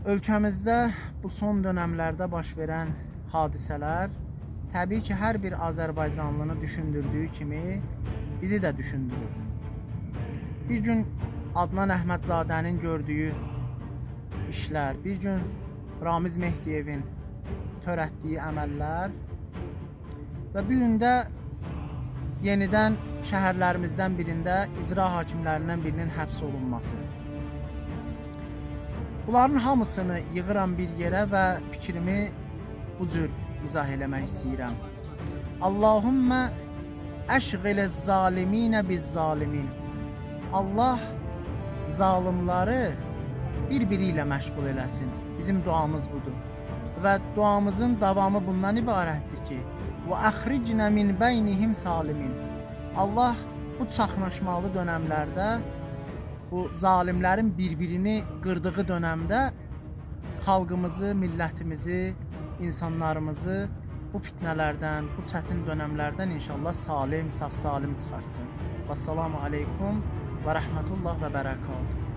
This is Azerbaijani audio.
Ölkəmizdə bu son dönəmlərdə baş verən hadisələr təbii ki, hər bir Azərbaycanlını düşündürdüyü kimi bizi də düşündürür. Bir gün Adnan Əhmədzadənin gördüyü işlər, bir gün Ramiz Mehdiyevin törətdiyi əməllər və bu gün də yenidən şəhərlərimizdən birində icra hakimlərindən birinin həbs olunması. Bunların hamısını yığıram bir yerə və fikrimi bu cür izah eləmək istəyirəm. Allahümmə əşğilə zaliminə biz zalimin. Allah zalimları bir-biri ilə məşğul eləsin. Bizim duamız budur. Və duamızın davamı bundan ibarətdir ki, və əxricnə min beynihim salimin. Allah bu çaxnaşmalı dönəmlərdə, bu zalimlərin bir-birini qırdığı dönəmdə xalqımızı, millətimizi, insanlarımızı bu fitnələrdən, bu çətin dönəmlərdən inşallah salim, sağ salim çıxarsın. Vəssalamu aleykum və rəhmətullah və bərəkatuhu.